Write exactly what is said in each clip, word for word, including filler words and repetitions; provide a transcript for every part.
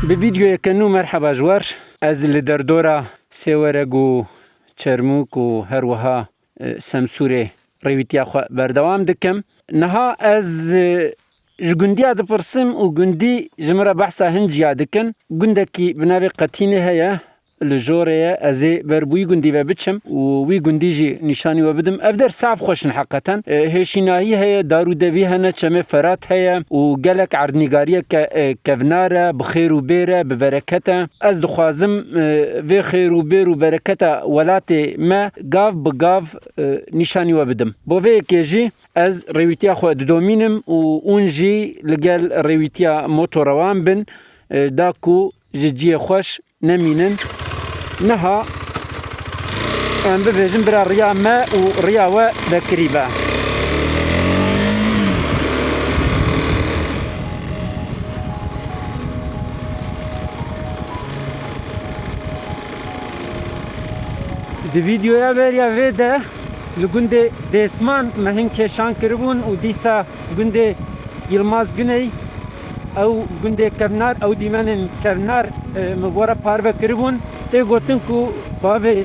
Bi vîdeoyeke nû merheba ji we re. Ez li derdora Sêwereg û Çermûk û her wiha, e, Semsûrê rêwîtiya xwe berdewam dikim. Niha ez, e, ji gundiya dipirsim û gundî ji min re behsa hin ciya dikin. Gundekî bi navê Qetînê heye, li jorê ye, ez ê ber bi wî gundî ve biçim û wî gundî jî nîşanî we bidim. Ev der saf xweş in heqeten. E, hêşînahî heye, dar û devî hene, çemê Ferat heye û gelek erdnîgariyeke, e, kevnar e, bi xêr û bêr e, bi bereket e. Ez dixwazim, e, vê xêr û bêr û bereketa welatê me gav bi gav, e, nîşanî we bidim. Bo vê yekê jî ez rêwîtiya xwe didomînim û hûn jî li gel rêwîtiya motora wan bin, e, da ku ji cihê xweş nemînin. Niha em bibêjin bira riya me û riya we vekirî be. Di vîdeoya beriya vê de li gundê Dêsman me hin kêşan kiribûn û dîsa gundê Yilmaz Guney, ew gundê kevnar, ew dîmenên kevnar, e, min bo re parve kiribûn. Tê gotin ku bavê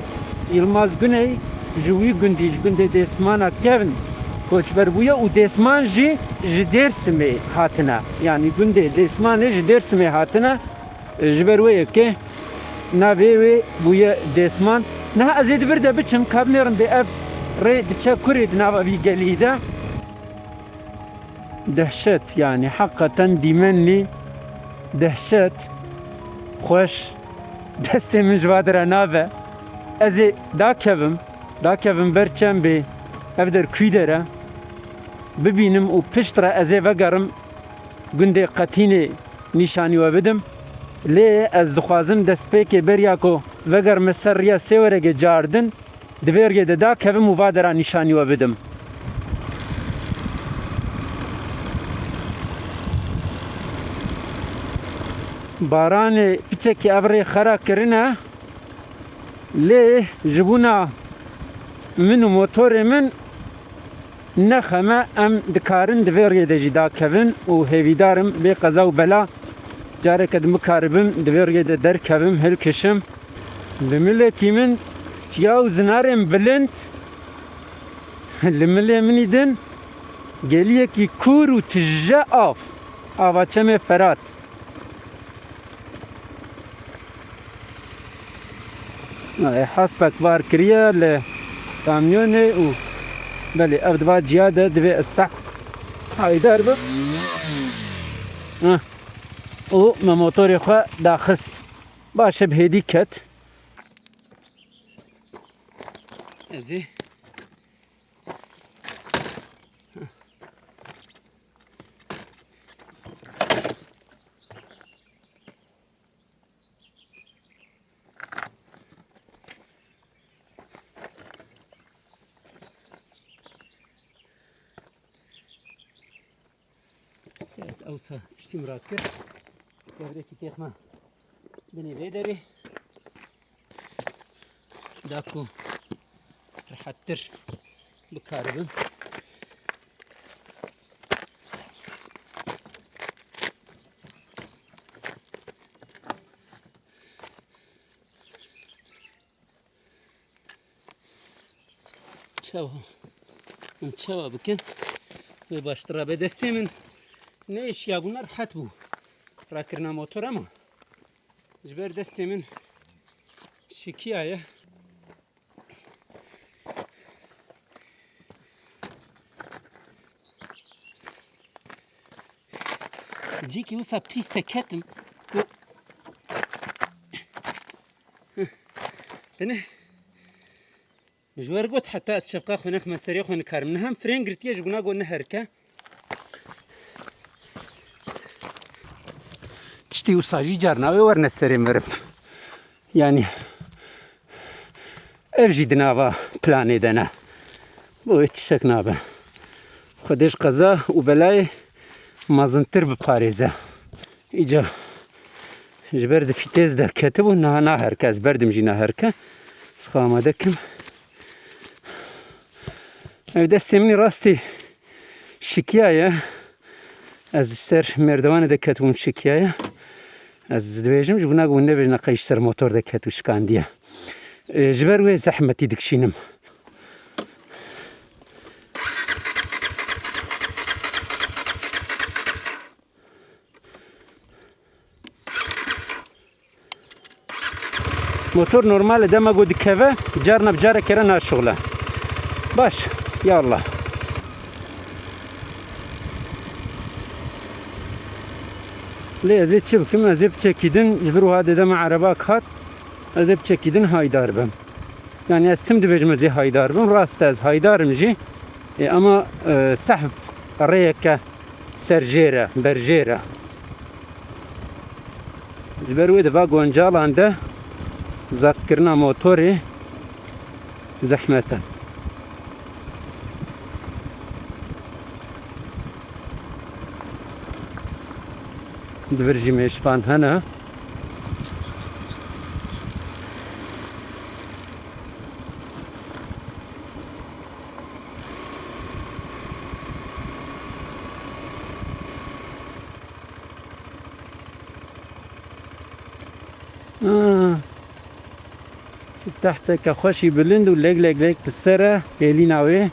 Yilmaz Guney ji wî gundî, ji gundê Dêsmana kevn koçber bûye û Dêsman jî ji Dêrsimê hatine. Yanî gundê Dêsmanê ji Dêrsimê hatine. Ji ber wê yekê navê wê bûye Dêsman. Niha ez ê di vir de biçim, ka binêrim bê ev rê diçe kurê di nava vî gelî de. Dehşet, yanî heqeten dîmenlî dehşet, xweş, destê min ji va dera nabe. Ez ê dakevim, dakevim ber çembê, ev der kûy der e, bibînim û pişt re ez ê vegerim gundê Qetînê nîşanî we bidim. Lê ez dixwazim destpêkê beriya ku vegerime ser riya Sêweregê cardin, di vê riyê de dakevim û va dera nîşanî we bidim. Baranê piçekî ev rê xera kirine, lê ji bona min û motorê min ne xem e, em dikarin di vê riyê de jî dakevin û hêvîdar im bê qeza û bela careke din bikaribim di vê riyê de derkevim, hilkişim. Li milekî min çiya û zinarên bilind, li milê min î din geliyekî kûr û tije av, ava çemê Ferat. Ay, hespek var kiriye li kamyonê û belê ev diva ciya de divê ez seh haydar bim. Heh. Û me motorê xwe daxist. Baş e bi hêdî ket. Ez ê Ses ewsa piştî min rakir. Devrekî têxma binê vê derê. Da ku rehettir bikaribim. Çawa? Em çawa bikin? Wê baştir rabe destê min. Ne êşiya bûna rehet bû. Rakirina motor ama ji ber destê min şikiyaye. Cîkî wisa pîs te ketim ku bine. Ji wer got heta ez çevqa xwe nexme serê xwe nikarim. Niha em frên girtiye ji bona got neherike. Tiştî wisa jî carna wê werne serê meriv. Yanî ev jî di nava planê de ne. Bo wê tiştek nabe. Xwedê ji qeza û belayê mezintir biparêze. Îca ji ber di fîtêz de ketibû, niha naherike, ez berdim jî naherike. Ez xwe amade kim. Ev destê min î rastî şikiyaye. Ez ji ser merdivanê de ketibûm, şikiyaye. Ez dibêjim ji bona ku hûn nebêjin qey ji ser motor de ket û şikandiye. E, ji ber wê zehmetî dikişînim. Motor normal e, dema ku dikeve, carna bi careke re naşixule. Baş, ya Allah. Lê ez ê çi bikim? Ez ê piçekî din, ji vir wiha dê dema ereba kat, ez ê piçekî din haydar bim. Yani ez tim dibêjim ez ê haydar bim. Rast e, ez haydar im jî. E, ama, e, sehf rêyeke serjêr e, berjêr e. Ji ber wê di va guncalan de zaftkirina motorê zehmet e. Di vir jî mêşvan hene. Ah. Çi tehteke xweşî bilind û lêk lêk lêk bi ser e, hêlîna wê.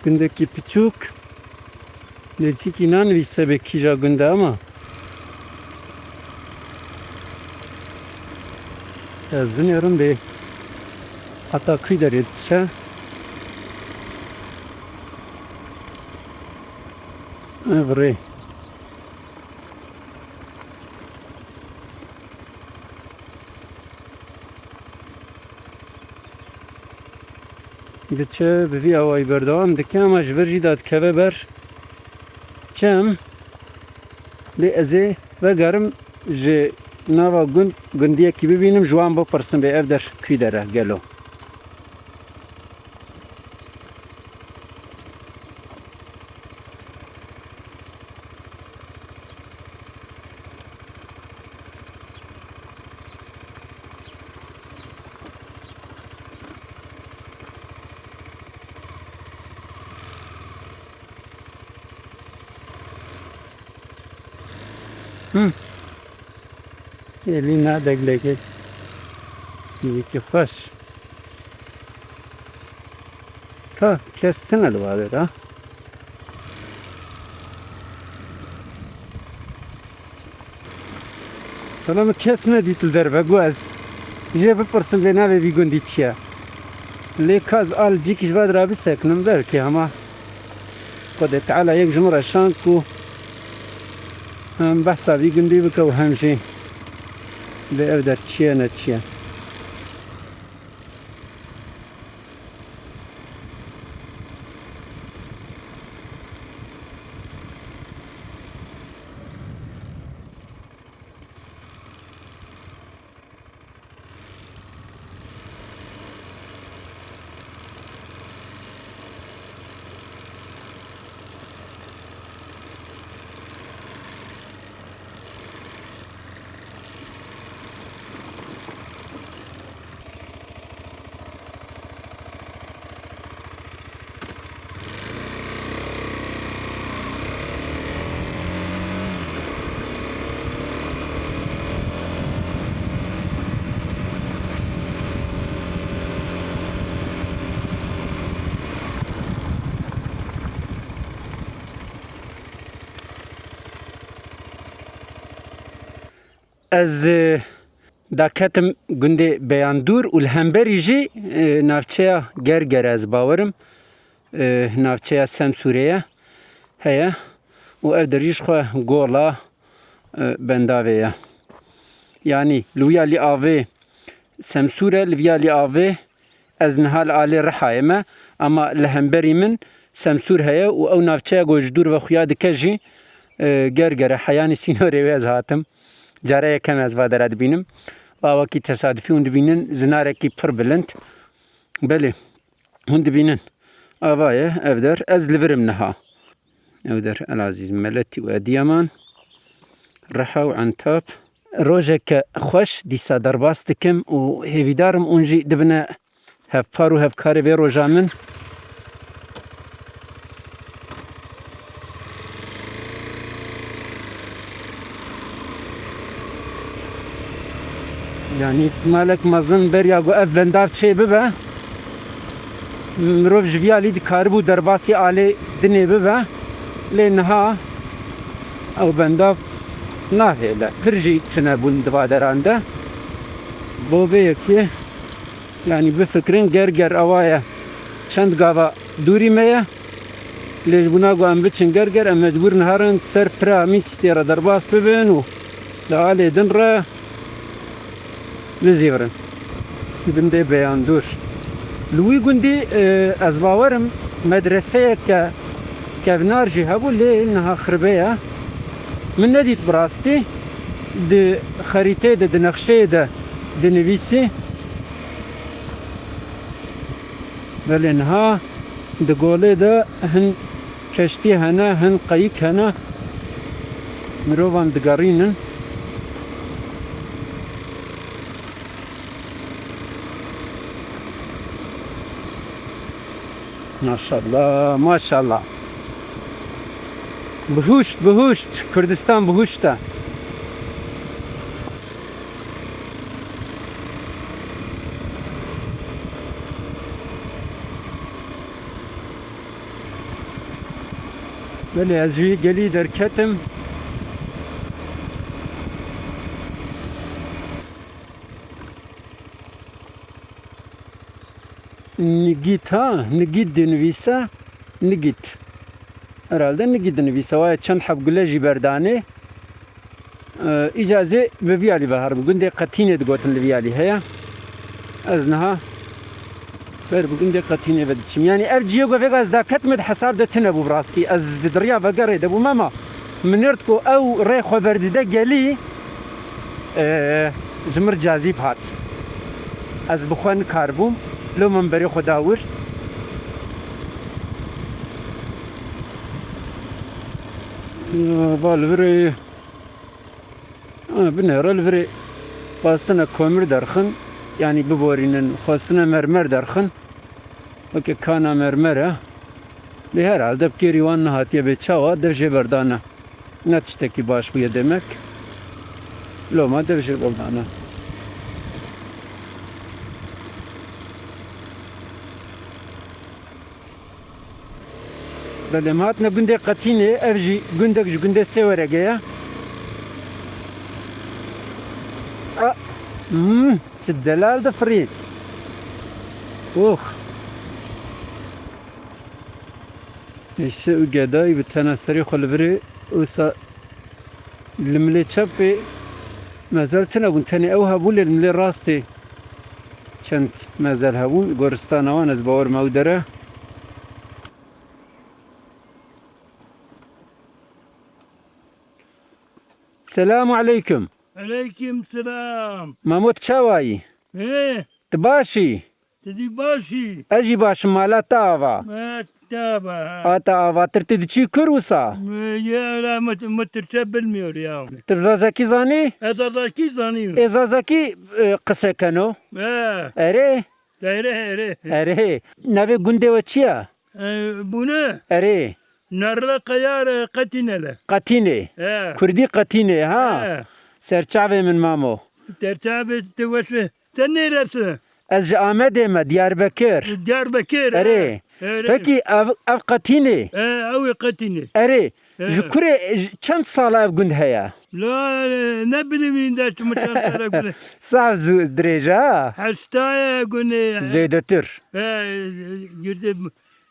Gundekî piçûk. Lê çikî nanivîse bê kîja gund e ama. Ez binêrim bê heta kî derê diçe. Ev rê. Diçe bi vî awayî berdewam dike, ama ji vir jî dadikeve ber. Çem, lê ez ê vegerim ji nava gund, gundiyekî bibînim, ji wan bipirsim bê ev der kî der e gelo. Hı. Elî na deglekê. Yekî xweş. Ka kes tine li va de da. Sana min kes nedît li derve, got ez jê bipirsim vê navê vî gundî çi ye. Lê ka ez a li cîkî ji va dira bisekinim, belkî hema Xwedê Teala yek ji min re şand ku hem behsa vî gundî bike û hem jî lê ev der çi ye ne çi ye. Ez, e, daketim gundê Beyandûr û li hemberî jî, e, navçeya Gergere, ez bawerim, e, navçeya Semsûrê ye, heye û ev der jî ji xwe gola, e, Bendavê ye. Yanî li wiya lî avê Semsûr e, li viya lî avê Ez niha li alê Rihayê me, ama li hemberî min Semsûr heye û ew navçeya ku ji dûr ve xuya dike jî, e, Gerger e. Heyanî sînorê wê ez hatim. Cara yekem ez va dera dibînim. Va wekî tesadufî hûn dibînin zinarekî pir bilind. Belê, hûn dibînin. Ava ye ev der. Ez li vir im niha. Ew der Elazîz, Meletî û Ediyaman, Riha û Entab. Rojeke xweş dîsa derbas dikim û hêvîdar im hûn jî dibine hevpar û hevkarê vê roja min. Yanî malek mezin beriya ku ev bendav çê bibe, mirov ji vî alî dikaribû derbasî alê dinê bibe. Lê niha ew bendav nahêle. Pir jî tune bûn di va deran de. Bo vê yekê, yanî bifikirin, ger ger ewa ye çend gava dûrî me ye. Lê ji bona ku em biçin ger ger, em mecbûr niha re ser pira mîsîstê re derbas bibin û di alê din re bizîvirin. Gundê Beyandûr. Li wî gundî, e, ez bawerim medreseyeke kevnar jî hebû, lê niha xiribe ye. Min nedît bi rastî. Di xerîteyê de, di nexşeyê de dinivîsî. Belê niha di golê de hin keştî hene, hin qeyik hene. Mirovan digerînin. Maşallah, maşallah. Bihuşt, bihuşt. Kurdistan bihuşt e. Belê, ez ji gelî derketim. Nigît ha, Nigît dinivîse, Nigît. Herhalde Nigît dinivîse, waye çend heb gule jî berdanê. Îca ez ê bi vî alî ve herim. Gundê Qetînê digotin li vî alî heye. Ez niha ber bi gundê Qetînê ve diçim. Yanî ev cihê ku vêga ez daketime di hesab de tune bû bi rastî. Ez di diriya vegerê de bûm, ema min nêrt ku ew rê xwe berdide gelî, e, ji mir cazîb hat. Ez bi xwe nikaribûm. Lo min berê xwe da wir. Va li virê. Ha, binêre li virê xwestine komir derxin, yanî biborînin, xwestine mermer derxin, weke kana mermer e. Lê herhalde bi kêrî wan nehatiye bê çawa dev jê berdane. Ne tiştekî baş bûye demek. Loma dev jê berdane. Belê, em hatine gundê Qetînê, ev jî gundek ji gundê Sêweregê ye. A, hmm, çi delal difirî. Ox. Eşe û gedayî bi tena serê xwe li virê, wisa li milê çepê mezel tune bûn, tenê ew hebû, lê li milê rastê çend mezel hebûn, goristana wan ez bawer me ew dere. Selamu aleykum. Aleykum selam. Mamo, tu çawa yî? Ê? Tu baş î? Tu zî baş î? Ez jî baş im, mala te ava. Me te ava, ha. A te avatir, tu diçî kur wisa? Me, ye, la, me, me Tirkçe bilmiyor ya. Tu zazakî zanî? Ez zazakî zanî. Ê zazakî, e, qise keno? He. Erê? Erê, erê. Erê. Navê gundê we çi ye? E, bûne? Erê. Narla Qeyar, e, Qetîne le. Qetînê. He. Kurdî Qetînê, ha? He. Serçavê min mamo. Serçavê te weş be. Sen neresin? Ez ji Amedê me, Diyarbekir. Diyarbekir, Erê. He. Erê. Pekî ev, ev Qetînê? He, ew ê Qetînê. Erê. He. Ji kurê, ji çend sala ev gund heye? La, e, ne bileyim, de çi mi çend sala gund. Sax zû dirêj e, ha? Heşta ye gundê. Zêdetir. He, girdi.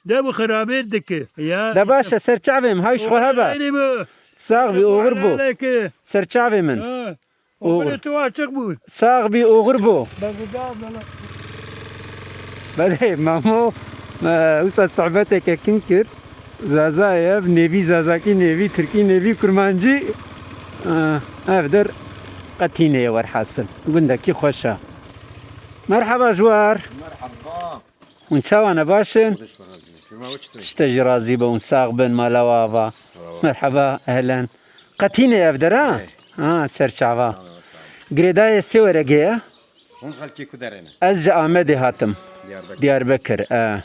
De bi xirabê dike. Ya, De baş e, serçavê min, hay ji xwe hebe. Xeyrî bi. Sax bî, oxir bû. Helaleke. Serçavê min. Ha. Oxir. Oxirê tu açiq bû. Sax bî, oxir bû. Be guda, bela. Belê, mamo, e, wisa sohbeteke kin kir. Zaza ye, ev nêvî zazakî, nêvî tirkî, nêvî kurmancî. E, ev der Qetînê ye werhasil. Gundekî xweş e. Merheba ji war. Merheba. Hûn çawa ne, baş in? Xwedê ji we razî be. Şima we çitur? Tişte jî razî be, hûn sax bin, mala we ava. Merhaba, ehlen. Qetînê ev der, ha? Ê. Ha, serçava. Sağ ol, sağ ol. Girêdayê Sêweregê ye. Hûn xelkê ku derê ne? Ez ji Amedê hatim. Diyarbekir. Diyarbekir, e.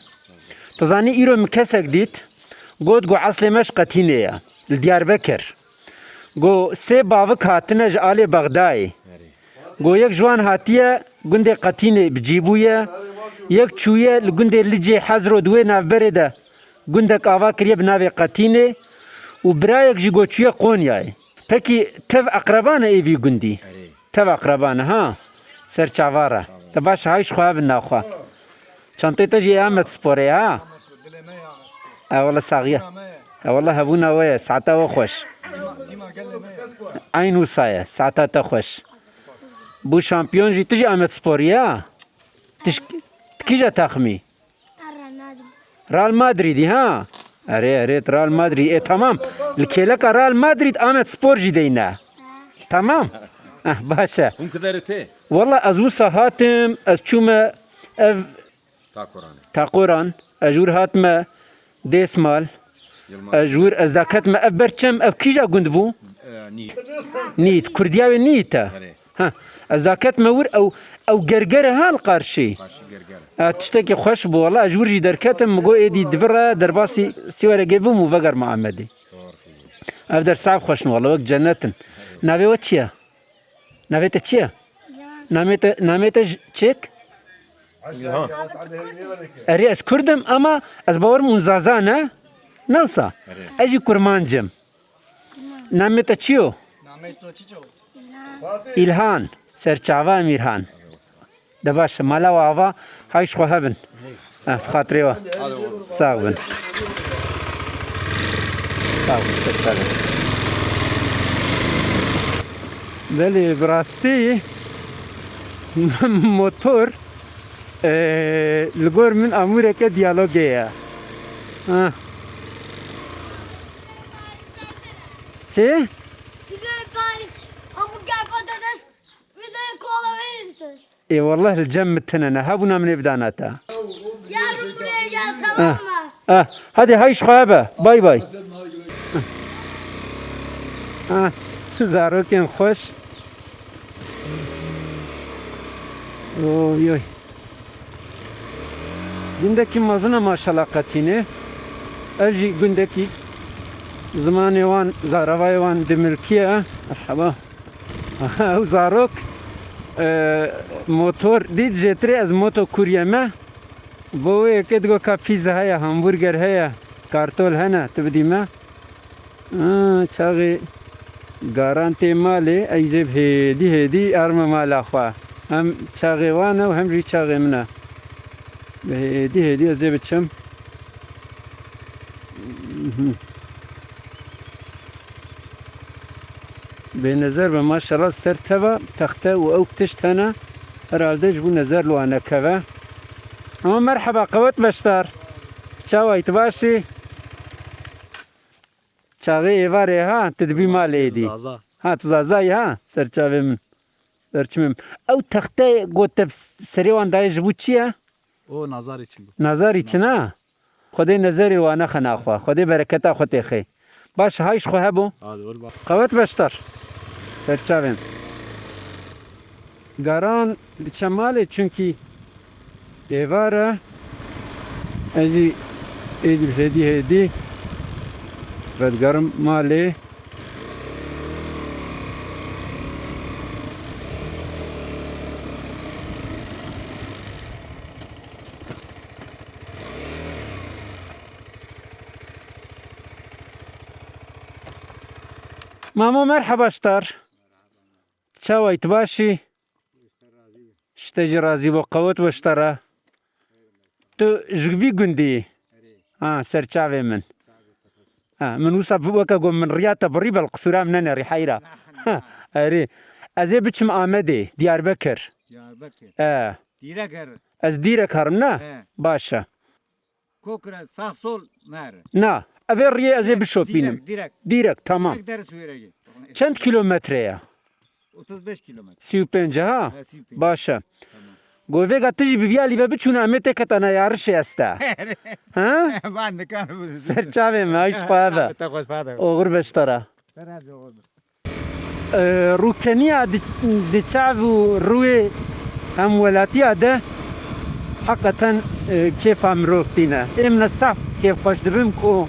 Tu zanî, îro min kesek dît, got, got, eslê me ji Qetînê ye. Li Diyarbekir. Got, sê bavik hatine ji alê Bexdayê. Erê. Go yek ji wan hatiye gundê Qetînê bi cî bûye, yek çûye li gundê Licê Hezro di wê navberê de gundek ava kiriye bi navê Qetînê û birayek jî go çûye Qonyayê. Pekî tev eqreba ne ê vî gundî? Erê. Tev eqreba ne ha? Ser çava re. Te baş e, hay ji xwe hebin naxwe. Çantê te jî ê Amedsporê ha? E wele saxiye. E wele hebûna we ye, saeta we xweş. Eyn wisa ye, saeta te xweş. Bû şampiyon jî tu jî Amedsporî ya? Tu ji, tu kîja taxmî? Real Madrid. Real Madridî ha? Erê, erê, tu Real Madrid. E, tamam. Li kêleka Real Madrid Amedspor jî deyne. Tamam. Eh, baş e. Hûn kiderê tê? Wela ez wisa hatim, ez çûme ev Takoran. Takoran. Ez ji wir hatime Dêsmal. Yilmaz. Ez ji wir ez daketime ev ber çem, ev kîja gund bû? E, Nît. Nît. Kurdiya wê Nît e. Erê. Ha, ez daketime wir ew, ew gerger e ha li qarşî. Qarşî gerger e. Ha, tiştekî xweş bû wela. Ez ji wir jî derketim, min got êdî di vir re derbasî Sîweregê bim û vegerime Amedê. Doğru. Ev der sav xweş in wela, wek cennet in. Navê we çi ye? Navê te çi ye? Namê te, namê te ji çêk? İlhan. Erê ez Kurd im ama ez bawerim hûn Zaza ne? Ne wisa? Erê. Ez jî Kurmanc im. Namê te çi yo? Namê to çi yo? Îlhan. Serçava em Îlhan. De baş e, mala we ava, hay ji xwe hebin. Eh, bi xatirê we. Sax bin. Sax bin, ser çavê. Belê, bi rastî motor, e, li gor min amûreke diyalogê ye. Ha. Çi? Bize Paris hamburger patates, bize kola verirsin. Ê wallah li cem min tune ne. Hebûna min ê bidana te. Yarın buraya gel, tamam mı? Ah, hadi hay ji xwe hebe. Bay bay. Ah, çi zarokên xweş. Oy oy. Gundekî mezin e maşallah Qetînê. Ev jî gundekî zimanê wan, zaravayê wan dimilkiye. Merheba. Ew zarok, e, motor dît jêtirê ez moto kurye me. Bo wê yekê digo ka pîza heye, hamburger heye, kartol hene, tu bidî me. Ha, çaxê garan tê malê, ez ê bi hêdî hêdî erme mala xwe. Hem çaxê wan e û hem jî çaxê min e. Bi hêdî hêdî ez ê biçim. Bênezer be, maşallah, ser teva texte û ew tişt hene, herhalde ji bo nezer li wan nekeve. Ama merheba, qewet beşdar. Çawa yî, tu baş î? Çaxê êvarê ha, tu dibî malê êdî. Zaza. Ha, tu Zaza yî ha, ser çavê min. Berçimê min. Ew texte got te serê wan dayê ji bo çi ye? O nazarê çin bû. Nazarî çin ha? Xwedê nezerê wan nexe naxwe. Xwedê bereketa xwe têxê. Baş, hay ji xwe hebû. Hadi, ol baş. Qewet beşdar. Serçavên. Garan diçe malê, çunkî êvar e. Ez jî êdî hêdî hêdî vedigerim malê. Mamo, merheba ji te re. Çawa yî, tu baş î? Ji te jî razî bo, qewet bo ji te re. Tu ji vî gundî yî? Ha, ser çavê min. Ha, min wisa weke got min riya te birî, bel qisûra min nenêrî heyra. Ha, erê. Ez ê biçim Amedê, Diyarbekir. Diyarbekir. E. Dîrek herin. Ez dîrek herim, ne? He. Baş e. Kokira sağ sol nere? Na, ev ê riyê ez ê bişopînim. Direkt, direkt. Direkt, tamam. Direkt deriz wêrege. Çend kilometre ye? Otuz beş kilometre. Sî û pênc ha? He, sî û pênc. Baş e. Tamam. Go vêga tu jî bi vî alî ve biçûne, em ê têketane yarişê este. Ha? Van dikan bu. Ser çavê me, ay ji xwe be. Te xweş, pardon. Oxir be ji te re. Te re oxir be. E, rûkeniya di, di çav û rûyê hemwelatiya de heqeten, e, kêfa mirov tîne. Ê min e saf kêfxweş dibim ku,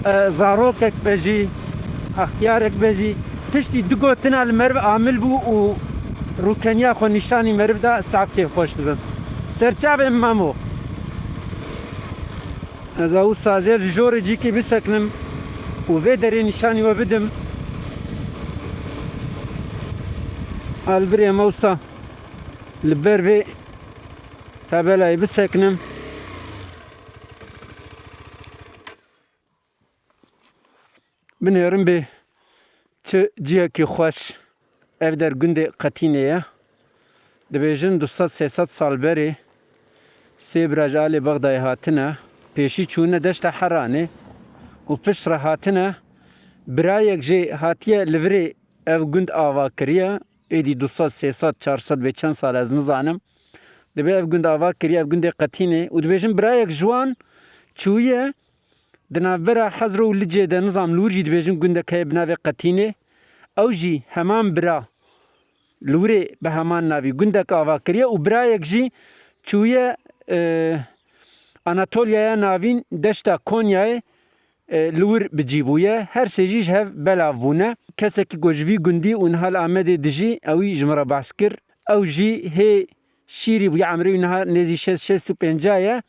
e, zarokek be jî, extiyarek be jî, piştî du gotina li meriv amil bû û Rûkeniya xwe nîşanî meriv da, saet kêfxweş dibim. Serçavê Memo. Ez ew sazê li jorê cîkî biseknim û vê derê nîşanî we bidim. Albirê mewsa li ber vê tabelayê biseknim. Binêrin bê çi cihekî xweş. Ev der gundê Qetînê ye. Dibêjin du sed sê sed sal berê sê bira ji alê Bexdayê hatine, pêşî çûne deşta Heranê û pişt re hatine. Birayek jê hatiye li virê ev gund ava kiriye. Êdî du sed, sê sed, çar sed bê çend sal ez nizanim. Dibê ev gund ava kiriye, ev gundê Qetînê û dibêjin birayek ji wan çûye di navbera Hezro û Licê de, nizam li wir jî dibêjin gundek heye bi navê Qetînê. Ew jî heman bira li wirê bi heman navî gundek ava kiriye û birayek jî çûye, e, Anatolyaya Navîn, deşta Konyayê, e, li wir bi cî bûye. Her sê jî ji hev belav bûne. Kesekî ku ji vî gundî û niha li Amedê dijî, ewî ji min re behs kir. Ew jî hê şîrî bûye, emrê wî niha nêzî şêst, şêst û pênc ye.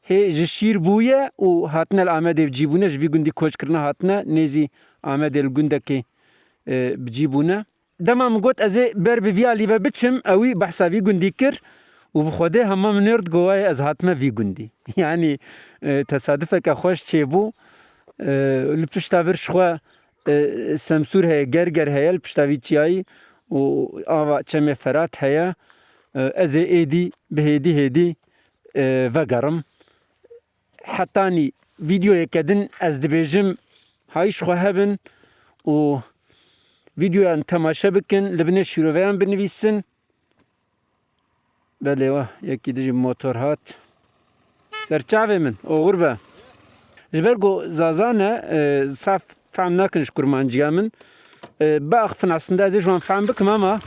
Hê ji şîr bûye û hatine li Amedê bi cî bûne, ji vî gundî koç kirine hatine nêzî Amedê, li gundekê, e, bi cî bûne. Dema min got ez ê ber bi vî alî ve biçim, ewî behsa vî gundî kir û bi Xwedê hema min nêrd got, "Wayê ez hatime vî gundî." Yanî, e, tesadufeke xweş çêbû. E, li pişta vir ji xwe, e, Semsûr heye, Gerger heye, li pişta vî çiyayî û ava Çemê Ferat heye. E, ez ê êdî bi hêdî hêdî, e, vegerim. Hetanî vîdeoyeke din ez dibêjim, hayîş xwe hebin û vîdeoyan temaşe bikin, li binê şîroveyan binivîsin. Belê, wa yekî dijî motor hat. Serçavê min, oxir be. Ji ber ku Zaza ne, e, saf fehm nakin ji kurmanciya min. E, biaxifin, aslında ez ê ji wan fehm bikim ama,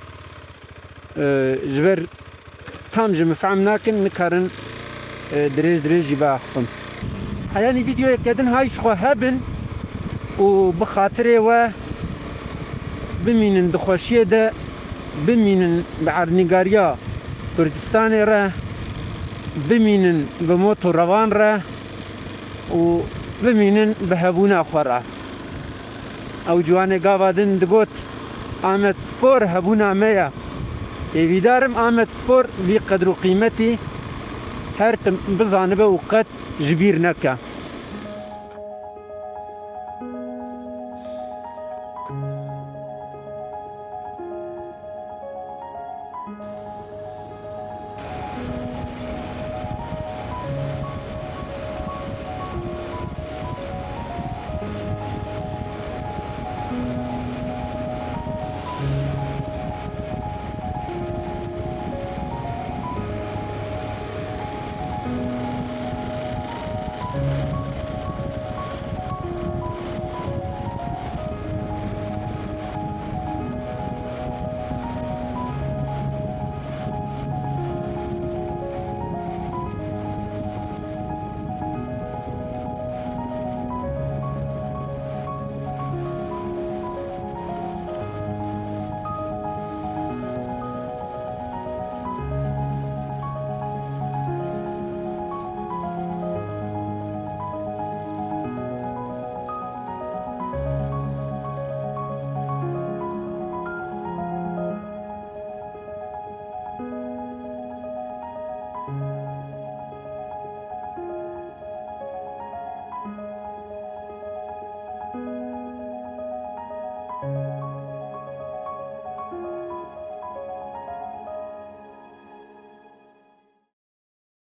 e, ji ber tam ji min fehm nakin, nikarin, e, dirêj dirêj jî biaxifin. Heyanî vîdeoyeke din hayîş xwe hebin û bi xatirê we bimînin di xweşiyê de, bimînin bi erdnîgariya Kurdistanê re, bimînin bi mot û rewan re û bimînin bi hebûna xwe re. Ew ciwanê gava din digot, Amedspor hebûna me ye. Hêvîdar im Amedspor vî qedr û qîmetî her tim bizanibe û qet ji bîr neke.